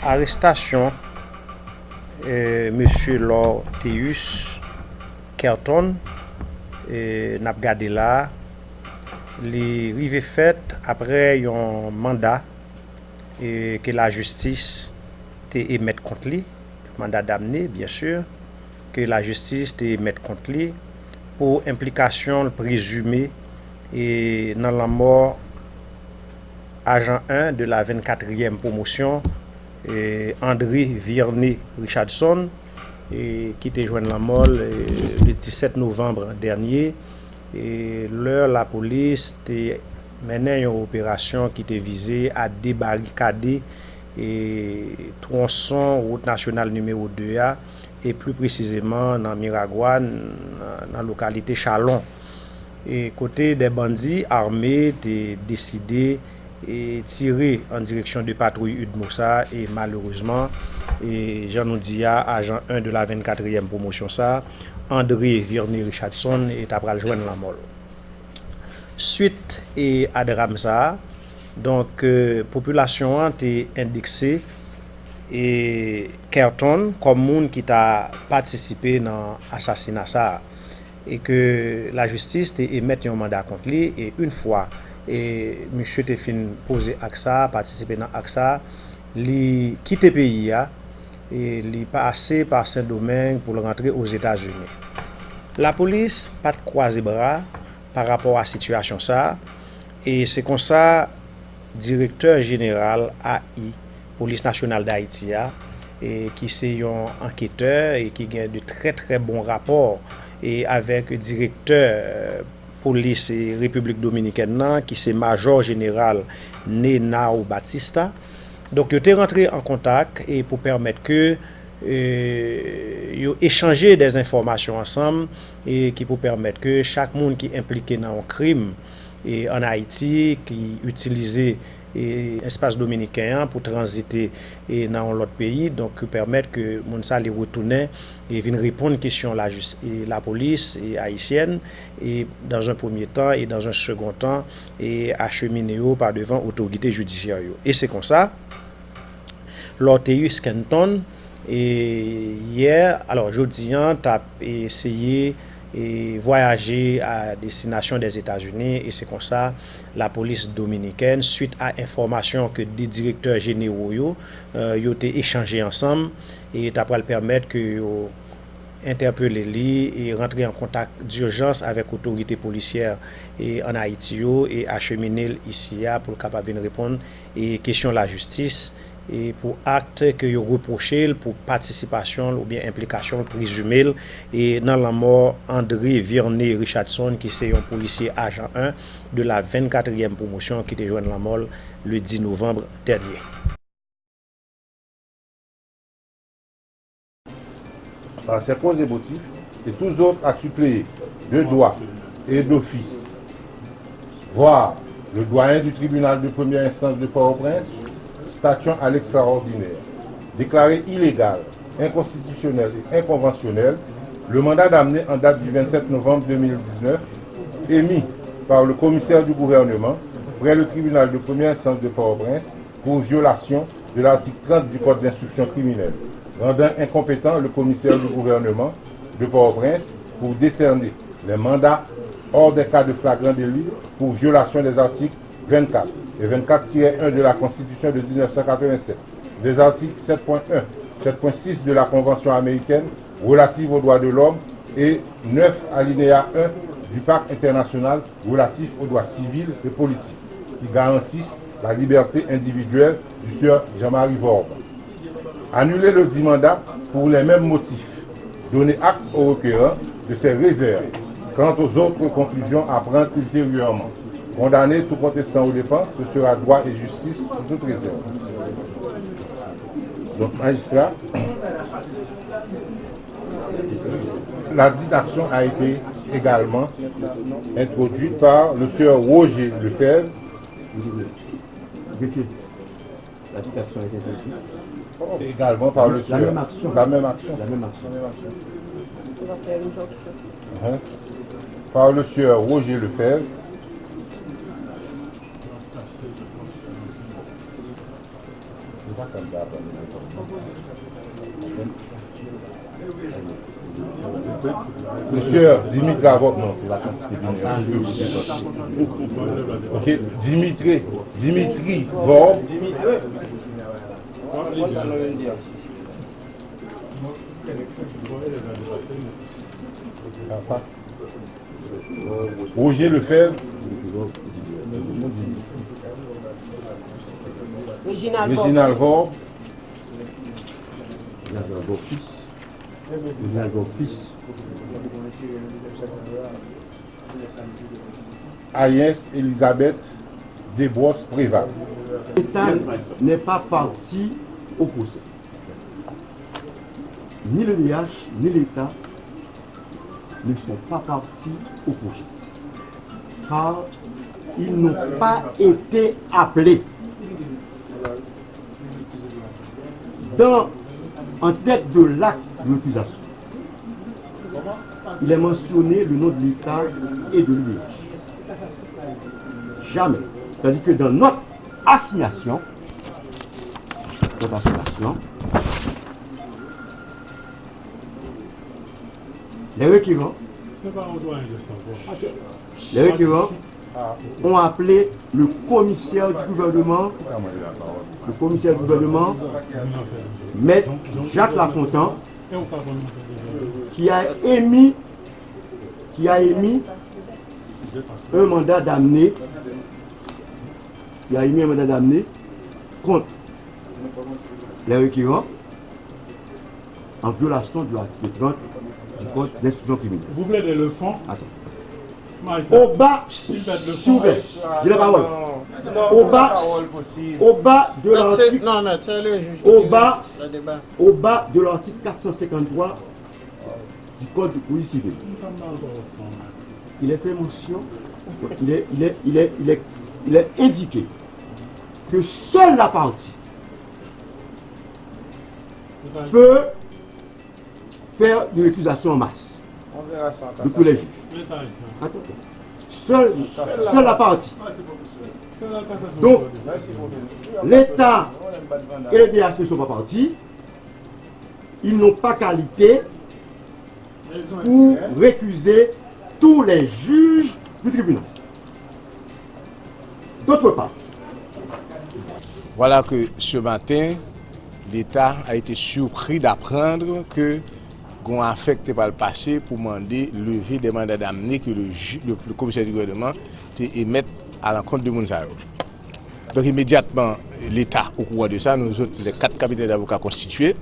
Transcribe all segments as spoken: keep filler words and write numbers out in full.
Arestasyon, eh, mesye Lorthéus Kerton, eh, n ap gade la a, li rive fèt apre yon manda, eh, ke lajistis te emèt kont li, manda damne, byen si, ke lajistis te emèt kont li pou enplikasyon l prezime, eh, nan lanmò ajan en de la vennkatriyèm pwomosyon, eh, André Virné Richardson, eh, ki te jwenn lanmò l, eh, le disèt novanm dènye, eh, lè lapolis te mennen yon operasyon ki te vize a debarikade, eh, twonson wout nasyonal nimewo de a, e pli presizeman nan Miragwàn, nan, nan lokalite Chalon. E kote de bandi ame te deside, e, tire an direksyon de patwouy UDMOSA, e malerezman, e jan nou di a, ajan en de la vennkatriyèm pwomosyon sa, André Virné Richardson, e ta pral jwenn lanmò l. Swit, e, a dram sa a, donk, e, popilasyon an te endekse, e, Kerton kòm moun ki ta patisipe nan asasina sa a, e ke lajistis te emèt yon manda kont li, e yon fwa, e, misye te fin poze ak sa a, patisipe nan ak sa a, li kite peyi a, e li pase pa Sendomeng pou l rantre Ozetazini. Lapolis pa t kwaze bra pa rapò a sitiyasyon sa a, e se konsa direktè jeneral A I Polis Nasyonal Dayiti a, e ki se yon anketè e ki gen de trè, trè bon rapò, e avèk direktè polis, e, Repiblik Dominikèn nan, ki se Majò Jeneral Nenao Batista. Donk, yo te rantre an kontak, e, pou pèmèt ke, e, yo echanje dè enfòmasyon ansanm, e, ki pou pèmèt ke chak moun ki enplike nan yon krim, e, ann Ayiti, ki itilize, e, espas dominiken an pou tranzite, e, nan yon lòt peyi, donk, ki pèmèt ke moun sa li retounen e vin reponn kesyon lajis-, e lapolis, e, ayisyèn, e dans un premier temps, e dans un second temps, e achemine yo pa devan otorite jidisyè yo. E se konsa, Lorthéus Kenton, e yè, alò, jodi an, t ap eseye, e vwayaje a destinasyon Dèzetazini, e se konsa lapolis dominikèn, swit a enfòmasyon ke de direktè jenero yo, e, yo te echanje ansanm, e ta pral pèmèt ke yo entèpele li e rantre an kontak dijans avèk otorite polisyè, e, ann Ayiti yo e achemine l isi a pou l kapab vin reponn, e, kesyon lajistis, e, pou ak ke yo repwoche l pou patisipasyon l oubyen enplikasyon l prezime l, e, nan lanmò André Virné Richardson, ki se yon polisye ajan en de la vennkatriyèm pwomosyon ki te jwenn lanmò l le dis novanm dènye. Par ses causes et motifs, et tous autres à suppléer de droit et d'office, voir le doyen du tribunal de première instance de Port-au-Prince, statuant à l'extraordinaire, déclarer illégal, inconstitutionnel et inconventionnel le mandat d'amener en date du vingt-sept novembre deux mille dix-neuf, émis par le commissaire du gouvernement près le tribunal de première instance de Port-au-Prince, pour violation de l'article trente du Code d'instruction criminelle, rendant incompétent le commissaire du gouvernement de Port-au-Prince pour décerner les mandats hors des cas de flagrant délit pour violation des articles vingt-quatre et vingt-quatre tiret un de la Constitution de dix-neuf cent quatre-vingt-sept, des articles sept point un, sept point six de la Convention américaine relative aux droits de l'homme et neuf alinéa un du Pacte international relatif aux droits civils et politiques, qui garantissent la liberté individuelle du sieur Jean-Marie Vorbe. Annuler le dit mandat pour les mêmes motifs. Donner acte au requérant de ses réserves quant aux autres conclusions à prendre ultérieurement. Condamner tout contestant aux dépenses, ce sera droit et justice sous toute réserve. Donc, magistrat, la dite action a été également introduite par le sieur Roger Lefebvre. La dite action a été introduite. Également par le sieur. La même action. La même action. La même action. Hein? Par le sieur Roger Lefebvre. Mesye Dimitri Avòb, non. Ok, Dimitri, Dimitri Vorbe. Roger Lefebvre. Reginald Vorbe. Agnès Elisabeth Desbrosses Préval. L'État n'est pas partie au procès. Ni l'E D H, ni l'État ne sont pas partis au procès, car ils n'ont pas été appelés dans, en tête de l'acte de récusation. Il est mentionné le nom de l'État et de l'E D H. Jamais. Tandis que dans notre assignation, notre assignation, les requérants, les requérants ont appelé le commissaire du gouvernement, le commissaire du gouvernement, Maître Jacques Lafontant, qui a émis, qui a émis un mandat d'amener, qui a émis un mandat d'amener contre les requérants en violation de l'article trente du Code d'instruction criminelle. Vous plaidez le fond. Attends. Maître, au bas, il plaide le fond. S'il vous plaît, j'ai la parole. Au bas, au bas de l'article, au bas, au bas de l'article quatre cent cinquante-trois du Code de procédure civile, il est fait mention, il est, il est, il est, il est, il est indiqué que seule la partie peut faire une récusation en masse de tous les juges. Attends. Seule, seule la partie. Donc, l'État et le D H ne sont pas partis. Ils n'ont pas qualité pour récuser tous les juges du tribunal. D'autre part, voilà que ce matin, l'État a été surpris d'apprendre que gon afè ki te pral pase pou mande leve de manda damne ke le, ju- le, le komisè di gouvènman te emèt alankont de moun sa yo. Donk, imedyatman, Leta okouran de sa, nou zot, les quatre cabinets d'avocats constitués,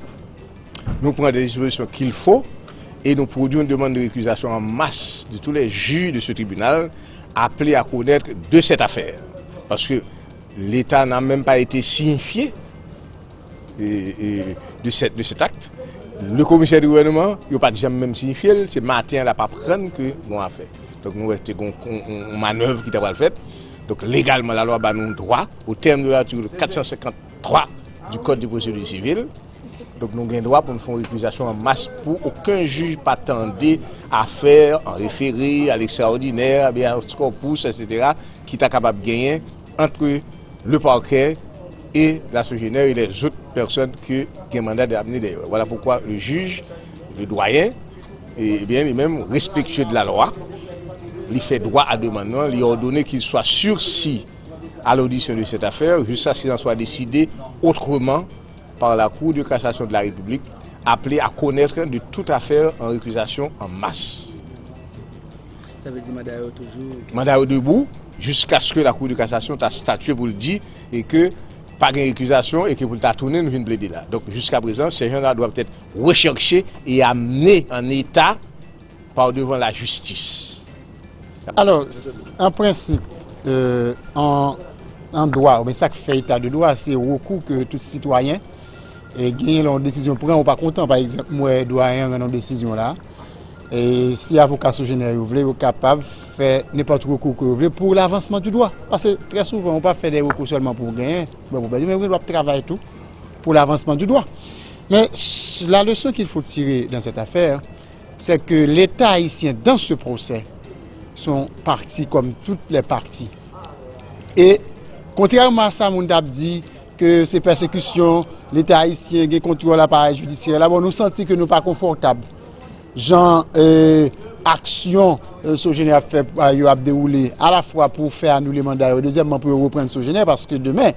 nou pran des dispositions qu'il faut et nou pwodui yon demann de récusation en masse de tous les juges de ce tribunal appelés à connaître de cette affaire. Parce que l'État n'a même pas été signifié e, e, de sèt, de sèt akt. Le komisè di gouvènman, yo pa t janm menm siyifye l, se maten an l ap aprann ke gon afè. Donk, nou wè te gon, on, on, on manèv ki ta pral fèt. Donk, legalman, lalwa ba nou dwa, au terme de l'article quatre cent cinquante-trois du Code de procédure civile. Donk, nou gen dwa pou nou fè yon récusation en masse pou okenn jij pa tande afè an référé, à l'extraordinaire, habeas corpus, et cetera, ki ta kapab genyen entre le parquet et la SOGENER et les autres personnes que gen mandat d'amener derrière. Voilà pourquoi le juge, le doyen, eh bien, li menm, respectueux de la loi, li fè dwa a demann nan, li ordonne qu'il soit sursis à l'audition de cette affaire jusqu'à ce qu'il en soit décidé autrement par la Cour de cassation de la République, appelée à connaître de toute affaire en récusation en masse. Sa vle di manda yo toujou. Manda yo debou jiskaske la Cour de cassation ta statye pou l di e ke pa gen récusation e ke pou l ta tounen, nou vin plede la. Donk, jusqu'à présent, ces gens-là doivent être recherchés et amenés en état par devant la justice. Alò, s- an prensip, euh, an, an dwa, oubyen sa k fè eta de dwa, se rekou ke tout sitwayen e genyen lè yon desizyon pran, ou pa kontan. Pa egzanp, m wè dwayen an rann yon desizyon la. E si avoka SOGENER yo vle, yo kapab fè nenpòt rekou ke yo vle pou lavansman di dwa. Paske trè souvan, ou pa fè de rekou sèlman pou w genyen, bon, pwoblèm, men w ap travay tou pou lavansman di dwa. Men s- la leson qu'il faut tirer dans cette affaire, c'est que l'État haïtien, dans ce procès, sont partis comme toutes les parties. E kontrèman a sa moun t ap di ke se pèsekisyon, Leta ayisyen gen kontwòl aparèy jidisyè la. Bon, nou santi ke nou pa konfòtab jan, eh, aksyon, eh, Sogener ap fè, eh, yo ap dewoule, alafwa pou fè anile manda yo, dezyèmman, pou yo reprann Sogener, paske demen,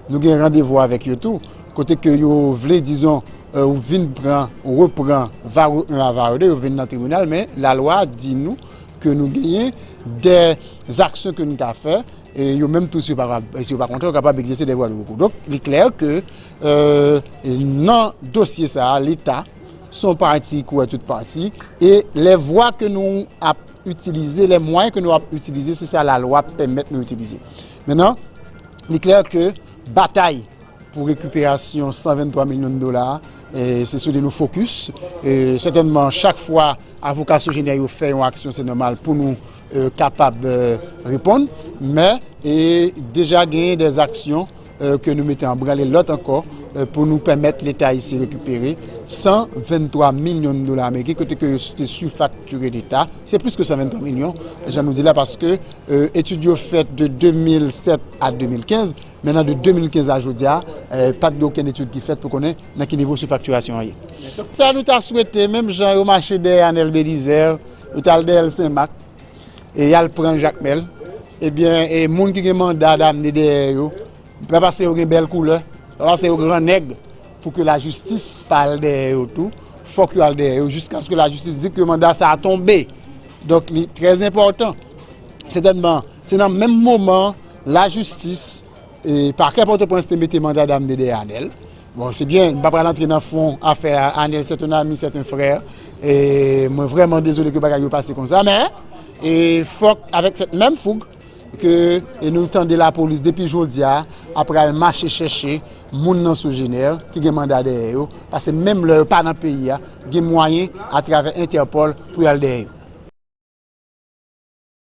nou gen randevou avèk yo tou, kote ke yo vle, dizon, eh, ou vin pran, ou repran Varreux un a Varreux deux, yo vin nan tribinal, men lalwa di nou ke nou genyen de aksyon ke nou ka fè, e yo menm tou, si yo pa, si yo pa kontan, yo kapab egzèse de vwa de rekou. Donk, li klè ke, eh, nan dosye sa a, Leta, se yon pati ki kouvè tout pati, e lè vwa ke nou ap itilize, lè mwayen ke nou ap itilize, se sa lalwa pèmèt nou itilize. Mentnan, li klè ke batay pou rekiperasyon san venntwa milyon dola, e se sou li nou fokis. E sètènman, chak fwa avoka Sogener yo fè yon aksyon, se nòmal pou nou, eh, kapab, eh, reponn. Men, e deja genyen de aksyon, eh, ke nou mete an branle lòt ankò, eh, pou nou pèmèt Leta ayisyen rekipere san venntwa milyon dola ameriken, kote ke yo te sifaktire Leta. Se plis ke san venntwa milyon, jan nou di la, paske, eh, etid yo fèt de de mil sèt a de mil kenz, men nan de de mil kenz a jodi a, eh, pa t gen okenn etid ki fèt pou konnen nan ki nivo sifaktirasyon an ye. Sa nou ta swete, menm jan yo mache dèyè Anèl Belizaire, yo t al dèyè l Senmak, e y al pran Jakmèl, ebyen, e moun ki gen manda damne dèyè yo, pa paske yo gen bèl koulè, pa paske yo gran nèg, pou ke lajistis pa al dèyè yo tou, fòk yo al dèyè yo jiskaske lajistis di ke manda sa a tonbe. Donk, li trè enpòtan. Sètènman, se nan menm moman, lajistis, e pakè Pòtoprens te mete manda damne dèyè Anèl. Bon, se byen, m pa pral antre nan fon afè a, Anèl, c'est un ami, c'est un frère. E mwen vrèman dezole ke bagay yo pase konsa, men, e fòk, avèk sèt menm foug, ke, e nou tande lapolis depi jodi a, ap pral mache chèche moun nan Sogener ki gen manda dèyè yo, paske menm lè yo pa nan peyi a, gen mwayen atravè Entèpòl pou y al dèyè yo.